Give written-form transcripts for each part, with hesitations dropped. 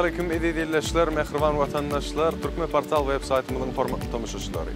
Assalamualeýkum eziz ildeşler, mähriban watandaşlar, Türkmen portal web saýtymyzyň hormatly tomaşaçylary.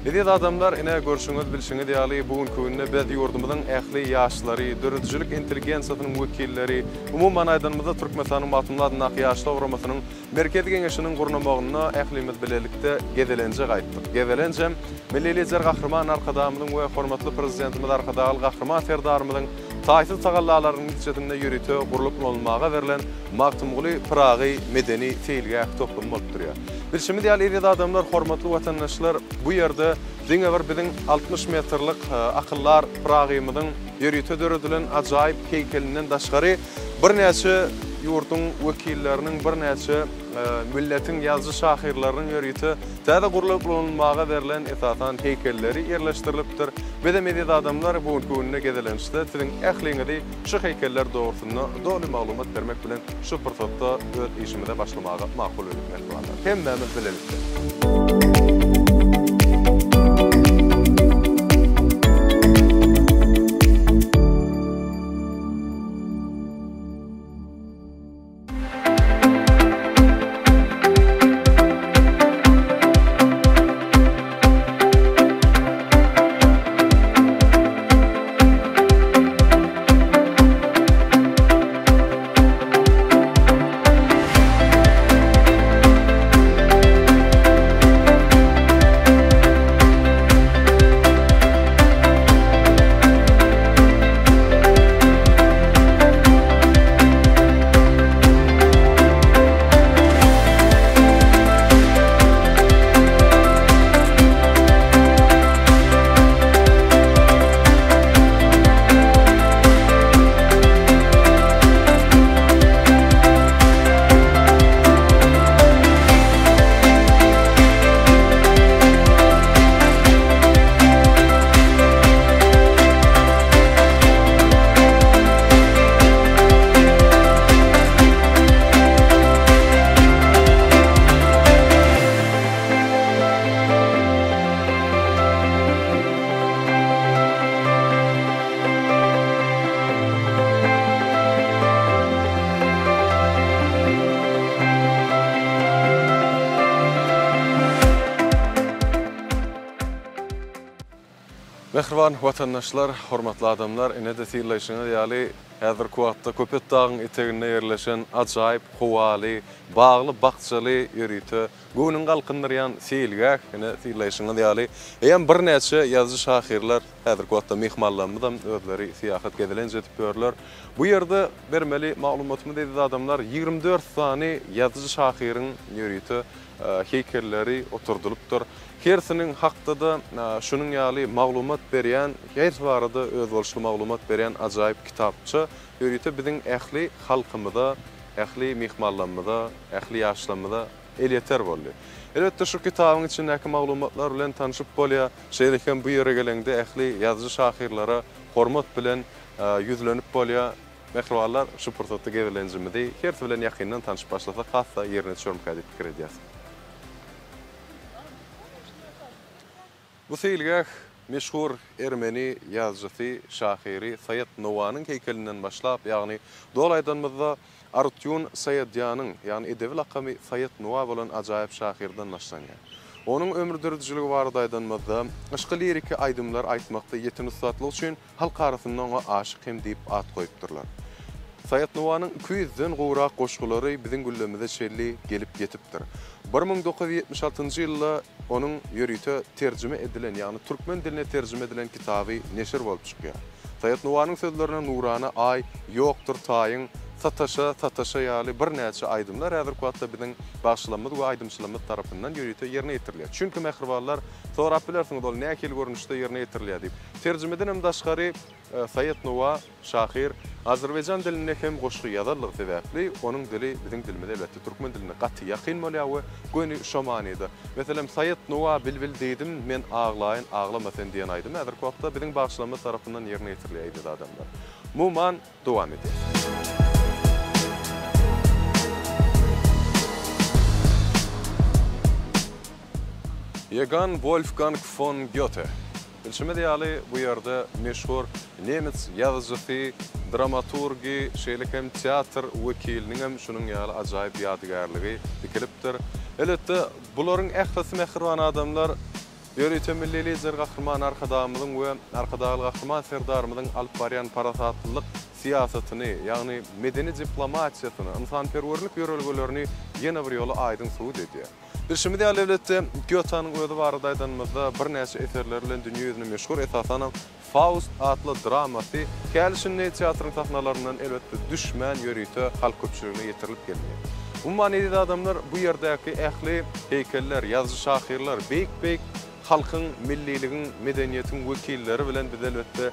Eziz adamlar, ine görşüňiz, bilşiňiz ýaly, bu günki günde biz ýurdumyzyň ähli ýaşlary, döredijilik intelligensiýasynyň wekilleri, umuman aýdanymyzda Türkmenistanyň Magtymguly adyndaky Ýaşlar guramasynyň Merkezi Geňeşiniň gurnamagynda ählimiz bilelikde gezelenje gaýtdyk. Gezelenjem Milli Lider Gahryman Arkadagymyzyň we hormatly Prezidentimiz Arkadagly Gahryman Serdarymyzyň taýsyz tagallalarynyň netijesinde ýörite gurlup ulanylmaga berlen Magtymguly Pyragy medeni-seýilgäh toplumy bolup durýar. Bilşimiz ýaly, eziz adamlar, hormatly watandaşlar, bu ýerde diňe bir biziň 60 metrlik akyldar Pyragymyzyň ýörite döredilen ajaýyp heýkelinden daşgary birnäçe ýurduň wekilleriniň, birnäçe milletiň ýazyjy-şahyrlarynyň ýörite täze gurlup ulanylmaga berlen, esasan, heýkelleri ýerleşdirilipdir. Bizem, eziz adamlar, bu günki günde gezelençde siziň ähliňizi şu heýkeller dogrusynda doly maglumat bermek bilen şu pursatda öz işimize başlamaga makul bildik mähribanlar. Hemmämiz bilelikde. Mähriban watandaşlar, hormatly adamlar, ine-de synlaýşyňyz ýaly, häzirki wagtda Köpetdagyň eteginde ýerleşen ajaýyp howaly, bagly-bakjaly ýörite göwnüňi galkyndyrýan seýilgäh, ine, synlaýşyňyz ýaly, eýýäm birnäçe ýazyjy-şahyrlar, häzirki wagtda myhmanlarymyzam özleri syýahat, gezelenç edip ýörler. Bu ýerde bermeli maglumatymyz, eziz adamlar, 24 sany ýazyjy-şahyryň ýörite heýkelleri oturdylypdyr. Hersiniň hakda-da şunuň ýaly maglumat berýän, hersi barada özboluşly maglumat berýän ajaýyp kitapça ýörite biziň ähli halkymyza, ähli myhmanlarymyza, ähli ýaşlarymyza elýeter boldy. Elbetde, şu kitabyň içindäki maglumatlar bilen tanşyp bolýar. Şeýle hem bu ýere geleňde ähli ýazyjy-şahyrlara hormat bilen ýüzlenip bolýar. Mähribanlar, şu pursatda gezelenjimizi hersi bilen ýakyndan tanşyp başlasak has-da ýerine düşermikä diýip pikir edýäs. Bu seýilgäh meşhur ermeni ýazyjysy, şahyry Saýat Nowanyň heýkelinden başlap, ýagny doly aýdanymyzda Arutýun Saýadýanyň, ýagny edebi lakamy Saýat Nowa bolan ajaýyp şahyrdan başlanýar. Onuň ömür-döredijiligi barada aýdanymyzda, yşky-liriki aýdymlar aýtmakda ýeten ussatlygy üçin Halk arasynda oňa Aşyk hem diýip at goýupdyrlar. Saýat Nowanyň 200-den gowrak goşgulary biziň günlerimize çenli gelip ýetipdir. 1976-njy ýylda onuň ýörite terjime edilen, ýagny türkmen diline terjime edilen kitaby neşir bolup çykýar. Saýat Nowanyň sözlerine Nurana aý, Ýokdur taýyň, Sataşa, sataşa ýaly birnäçe aýdymlar häzirki wagtda biziň bagşylarymyz we aýdymçylarymyz tarapyndan ýörite ýerine ýetirilýär. Çünki mähribanlar, sorap bilersiňiz ol nähili görnüşde ýerine ýetirilýär diýip. Terjimedenem daşgary Saýat Nowa şahyr azerbaýjan dilinde hem goşgy ýazanlygy sebäpli onuň dili biziň dilimize elbetde türkmen diline gaty ýakyn bolýar we göni şo manyda. Meselem Saýat Nowa bilbil diýdim men aglaýyn aglama sen diýen aýdym häzirki wagtda biziň bagşylarymyz tarapyndan ýerine ýetirilýär eziz adamlar. Umuman dowam edýär. Ýogann Wolfgang fon Gýote. Bilşimiz ýaly, bu ýerde meşhur nemes ýazyjysy. dramaturgy, şeýle hem teatr wekiliniňem şunuň ýaly ajaýyp ýadygärligi dikilipdir. Elbetde, bularyň ählisi mähriban adamlar, ýörite Milli Lider Gahryman Arkadagymyzyň we Arkadagly Gahryman Serdarymyzyň alyp barýan parasatlylyk syýasatyny, ýagny medeni diplomatiýasyny, ynsanperwerlik ýörelgelerini ýene bir ýola aýdyň subut edýär. Bilşimiz ýaly, elbetde, Gýotanyň özi barada aýdanymyzda, birnäçe eserleri bilen dünýä ýüzüne meşhur, esasanam, Faust atly dramasy häli-şindi teatryň sahnalaryndan, elbetde, düşmän ýörite halk köpçüligine ýetirilip gelinýär. Umuman, eziz adamlar, bu ýerdäki ähli heýkeller, ýazyjy-şahyrlar, beýik-beýik halkyň, milliligiň, medeniýetiň wekilleri bilen biz, elbetde,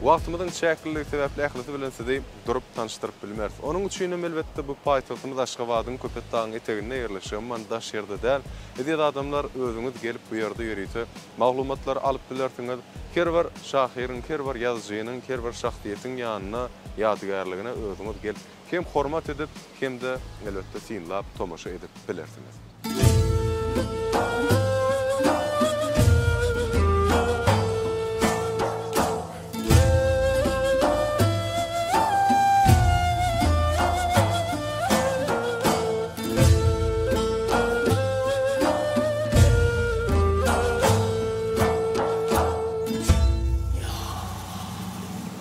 Wagtymyzyň çäkliligi sebäpli ählisi bilen sizi durup tanyşdyryp bilmeris. Onuň üçinem elbetde bu paýtagtymyz Aşgabadyň Köpetdagyň eteginde ýerleşýär, umuman daş ýerde däl. Eziz adamlar özüňiz gelip bu ýerde ýörite maglumatlary alyp bilersiňiz. Her bir şahyryň, her bir ýazyjynyň, her bir şahsyýetiň ýanyna, ýadygärligine özüňiz gelip Hem hormat edip, hem-de, elbetde, synlap, tomaşa edip bilersiňiz.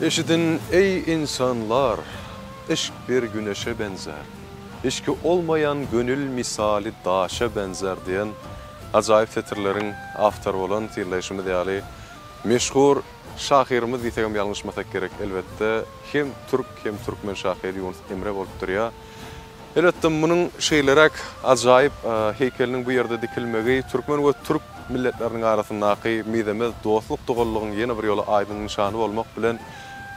Eşidin, eý, ynsanlar! Yşk bir güneşe benzer, Yşky olmaýan gönül misaly daşa benzer diýen ajaýyp setirleriň awtory bolan synlaýşymyz ýaly meşhur şahyrymyz diýsegem ýalňyşmasak gerek elbetde hem türk hem türkmen şahyry Ýunus Emre bolup durýar. Elbetde, munuň şeýleräk ajaýyp heýkeliniň bu ýerde dikilmegi türkmen we türk milletleriniň arasyndaky mizemez dostluk-doganlygyň ýene bir ýola aýdyň nyşany bolmak bilen,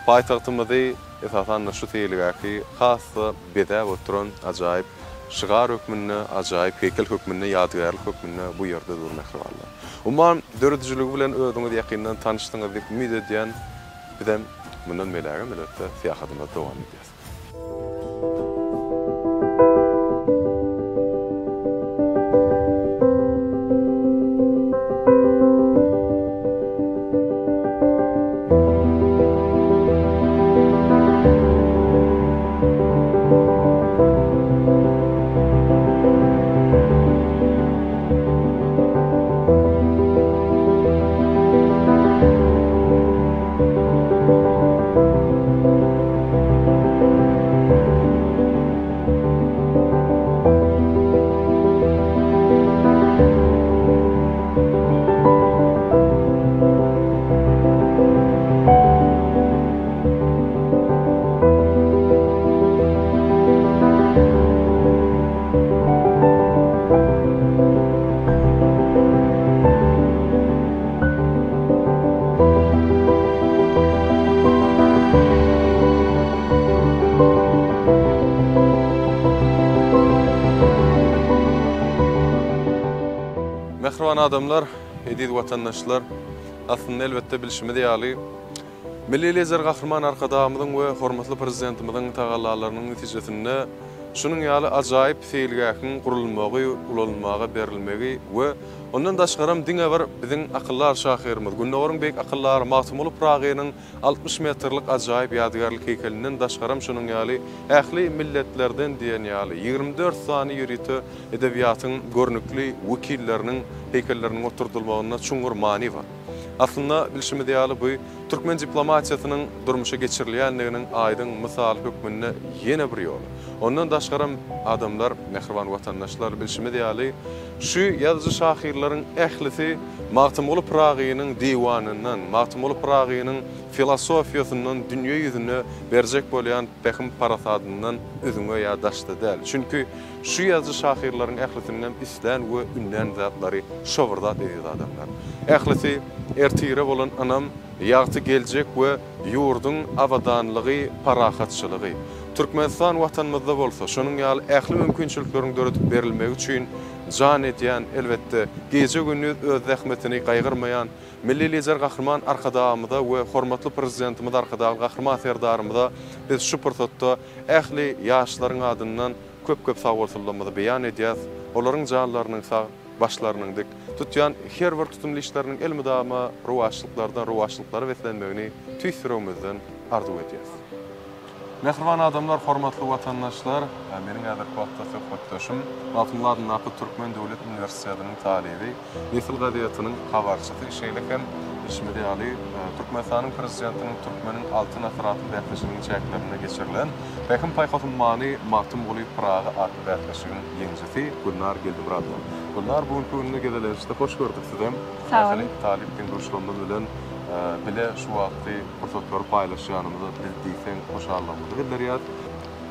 paýtagtymyzy, esasan-da, şu seýilgähi has-da bezäp oturan ajaýyp şygar hökmünde, ajaýyp heýkel hökmünde, ýadygärlik hökmünde bu ýerde dur, mähribanlar. Umuman, döredijiligi bilen özüňiz ýakyndan tanyşdyňyz diýip umyt edýän. Bizem mundan beýlägem, elbetde, syýahatymyzy dowam edýäs. Mähriban adamlar, eziz watandaşlar! Aslynda, elbetde, bilşimiz ýaly, Milli Lider Gahryman Arkadagymyzyň we hormatly Prezidentimiziň tagallalarynyň netijesinde şunuň ýaly ajaýyp seýilgähiň gurulmagy, ulanylmaga berilmegi we ondan daşgaram diňe bir biziň akyldar şahyrymyz, Gündogaryň beýik akyldary Magtymguly Pyragynyň 60 metrlik ajaýyp ýadygärlik heýkelinden daşgaram şunuň ýaly ähli milletlerden diýen ýaly 24 sany ýörite edebiýatyň görnükli wekilleriniň heýkelleriniň oturdylmagynda çuňňur many bar. Aslynda, bilşimiz ýaly, bu türkmen diplomatiýasynyň durmuşa geçirilýändiginiň aýdyň mysaly hökmünde ýene bir ýola. Ondan daşgaram, adamlar, mähriban watandaşlar, bilşimiz ýaly, şu ýazyjy-şahyrlaryň ählisi Magtymguly Pyragynyň diwanyndan, Magtymguly Pyragynyň filosofiýasyndan dünýe ýüzüne berjek bolýan pähim-parasadyndan üzňe ýa daşda däl. Çünki Şu ýazyjy-şahyrlaryň ählisiniňem islän we ündän zatlary şo bir zat eziz adamlar. Ählisi ertire bolan ynam, ýagty geljek we ýurduň abadanlygy, parahatçylygy. Türkmenistan Watanymyzda bolsa şonuň ýaly ähli mümkinçilikleriň döredip berilmegi üçin jan edýän, elbetde, gije-gündiz öz zähmetini gaýgyrmaýan Milli Lider Gahryman Arkadagymyza we hormatly Prezidentimiz Arkadagly Gahryman Serdarymyza biz şu pursatda ähli ýaşlaryň adyndan köp-köp sagbolsunlygymyzy beýan edýäs. Olaryň janlarynyň sag, başlarynyň dik, tutýan her bir tutumly işleriniň elmydama rowaçlyklardan rowaçlyklara beslenmegini tüýs ýüregimizden arzuw edýäs. Mähriban adamlar, hormatly watandaşlar! Meniň häzirki wagtda söhbetdeşim Magtymguly adyndaky Türkmen döwlet uniwersitetiniň talyby, Nesil gazetiniň habarçysy, şeýle hem bilşimiz ýaly, Türkmenistanyň Prezidentiniň Türkmeniň Altyn asyry atly bäsleşiginiň çäklerinde geçirilen Pähim-paýhas ummany Magtymguly Pyragy atly bäsleşigiň ýeňijisi Gülnar Geldimyradowa. Gülnar, bu günki günde gezelençde hoş gördük sizem. Sag boluň. Ähli talyp deň-duşlarymyz bilen bile şu wagtky pursatlary paýlaşýanymyza biz diýseň hoşallygymyzy bildirýäris.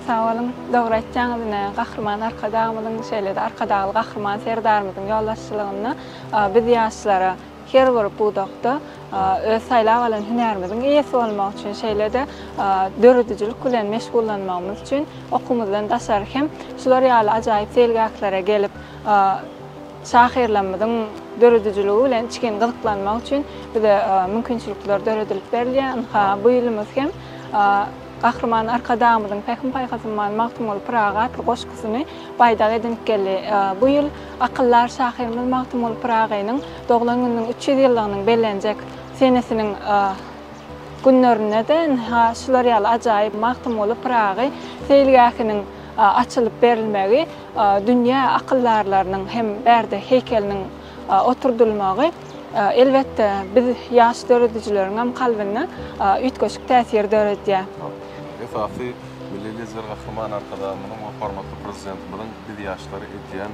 Sag boluň. Dogry aýtýaňyz, ine, Gahryman Arkadagymyzyň, şeýle-de Arkadagly Gahryman Serdarymyzyň ýolbaşçylygynda biz ýaşlara her bir pudakda öz saýlap alan hünärimiziň eýesi bolmak üçin, şeýle-de döredijilik bilen meşgullanmagymyz üçin okuwymyzdan daşary hem şular ýaly ajaýyp seýilgählere gelip, şahyrlarymyzyň döredijiligi bilen içgin gyzyklanmak üçin bize mümkinçilikler döredilip berilýär. Ynha, bu ýylymyz hem Gahryman Arkadagymyzyň Pähim-paýhas ummany Magtymguly Pyragy atly goşgusyny baýdak edinip geldi. Bu ýyl akyldar şahyrymyz Magtymguly Pyragynyň doglan gününiň 300 ýyllygynyň bellenjek senesiniň günlerinde-de ynha, şular ýaly ajaýyp Magtymguly Pyragy seýilgähiniň açylyp berilmegi dünýä akyldarlarynyň hem bärde heýkeliniň oturdylmagy, elbetde, biz ýaş döredijileriňem kalbynda üýtgeşik täsir döredýär. Esasy Milli Lider Gahryman Arkadagymyzyň we hormatly Prezidentimiziň biz ýaşlara edýän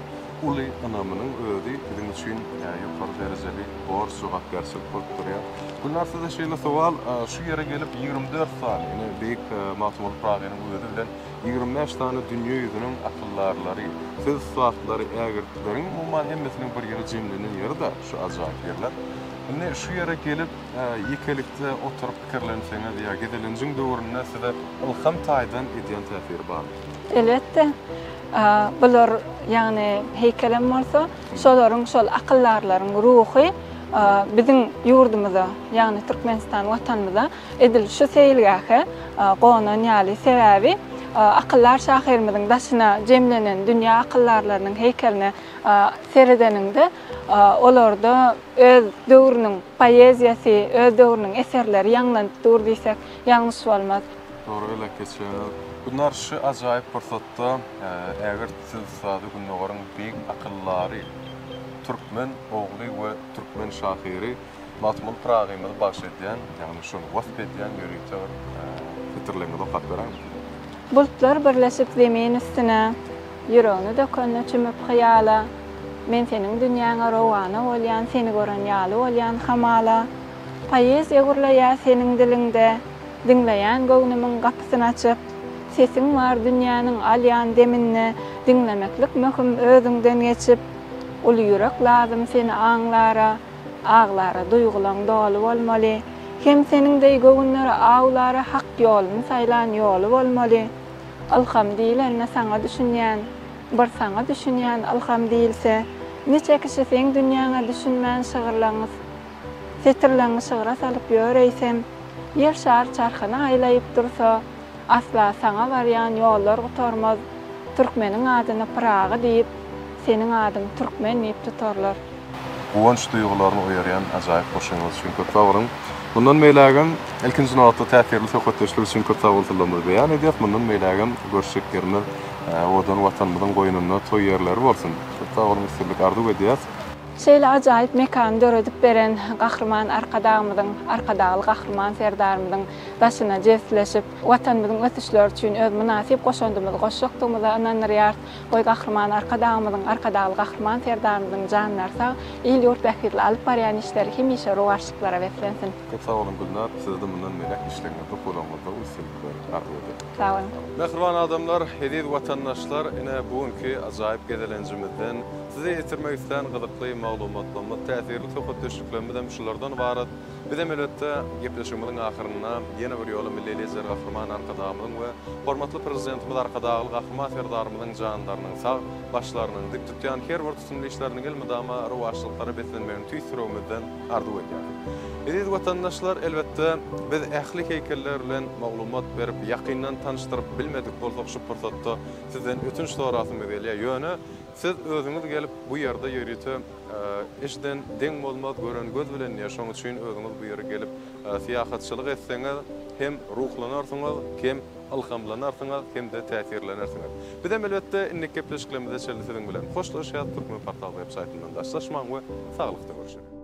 uly ynamynyň özi biziň üçin ýokary derejeli borç, jogapkärçilik bolup durýar. Gülnar size şeýle sowal, şu ýere gelip 24 sany, ine beýik Magtymguly Pyragynyň özi bilen 25 sany dünýe ýüzüniň akyldarlary, söz ussatlary, ägirtleriň umuman hemmesiniň bir ýere jemlenen ýeri-de şu ajaýyp ýerler. Indi şu ýere gelip, ýekelikde oturyp pikirlenseňiz ýa gezelenjiň döwründe size ylham taýdan edýän täsiri barmy? Elbetde. Bular, ýagny heýkelem bolsa, şolaryň, şol akyldarlaryň ruhy biziň ýurdumyza, ýagny Türkmenistan Watanymyza Edil şu seýilgähe gonan ýaly. Sebäbi akyldar şahyrymyzyň daşyna jemlenen dünýä akyldarlarynyň heýkeline seredeniňde, olarda öz döwrüniň poeziýasy, öz döwrüniň eserleri ýaňlanyp dur diýsek, ýalňyş bolmaz. Dogry belläp geçýäňiz. Gülnar, şu ajaýyp pursatda ägirt söz ussady Gündogaryň beýik akyldary, türkmen ogly we türkmen şahyry Magtymguly Pyragymyzy bagş edýän, ýagny şony wasp edýän ýörite bir setirleriňizi okap beräýiň. Bulutlar birleşip zemin üstüne, Ýüregini dökende çümüp hyýala, Men seniň dünýäňe rowana bolýan, Seni gören ýaly bolýan hamala. Poeziýa gürleýär seniň diliňde, Diňleýän göwnümiň gapysyn açyp. Sesiň bar dünýäniň alýan deminde, Diňlemeklik möhüm özüňden geçip. Uly ýürek lazym seni aňlara, Aglara duýgulaň doly bolmaly. Hem seniň deý göwünleri awlara Hak ýoluny saýlan ýoly bolmaly. Ylham diýlende saňa düşünýän, Bir saňa düşünýän ylham diýilse, Niçe kişi seň dünýäňe düşünmän şygyrlaňy Setirleňi şygra salyp ýör eýsem. Ýer şary çarhyny aýlaýyp dursa, Asla saňa barýan ýollar gutarmaz, Türkmeniň adyny Pyragy diýip, seniň adyň Türkmen diýip tutarlar. Guwanç duýgularyny oýarýan ajaýyp goşgyňyz üçin köp sag boluň. Mundan beýlägem, ilkinji nobatda täsirli söhbetdeşlik üçin köp sagbolsunlarymyzy beýan edýäs. Mundan beýlägem görüşjek ýerimiz owadan Watanymyzyň goýnunda toý ýerleri bolsun. Köp sag boluň, üstünlik arzuw edýäs. Şeýle ajaýyp mekany döredip beren Gahryman Arkadagymyzyň, Arkadagly Gahryman Serdarymyzyň daşyna jebisleşip, Watanymyzyň ösüşleri üçin öz mynasyp goşandymyzy goşjakdygymyza ynandyrýarys. Goý, Gahryman Arkadagymyzyň, Arkadagly Gahryman Serdarymyzyň janlary sag, il-ýurt bähbitli alyp barýan işleri hemişe rowaçlyklara beslensin! Köp sag boluň Gülnar, sizede mundan beýläk işleriňizde, pudagňyzda üstünlikler arzuw edýän. Sag boluň. Mähriban adamlar, eziz watandaşlar, ine bu günki ajaýyp gezelenjimizden size ýetirmek islän gyzykly maglumatlarymyz, täsirli söhbetdeşliklerimiz hem şulardan ybarat. Bizem elbetde, gepleşigimiziň ahyrynda ýene bir ýola Milli Lider Gahryman Arkadagymyzyň we hormatly Prezidentimiz Arkadagly Gahryman Serdarymyzyň janlarynyň sag, başlarynyň dik tutýan her bir tutumly işleriniň elmydama rowaçlyklara beslenmegini tüýs ýüregimizden arzuw edýäris. Eziz watandaşlar, elbetde, biz ähli heýkeller bilen maglumat berip, ýakyndan tanyşdyryp bilmedik bolsak şu pursatda sizden ötünç sorasymyz gelýär. Ýöne siz özüňiz gelip bu ýerde ýörite Eşiden deň bolmaz gören göz bilen diýýär. Şonuň üçin özüňiz bu ýere gelip syýahatçylyk etseňiz hem ruhlanarsyňyz, hem. ylhamlanarsyňyz hem-de täsirlenersiňiz. Bizem elbetde indiki gepleşiklerimize çenli siziň bilen hoşlaşýas, Türkmenportal web saýtyndan daşlaşmaň we saglykda görüşeliň.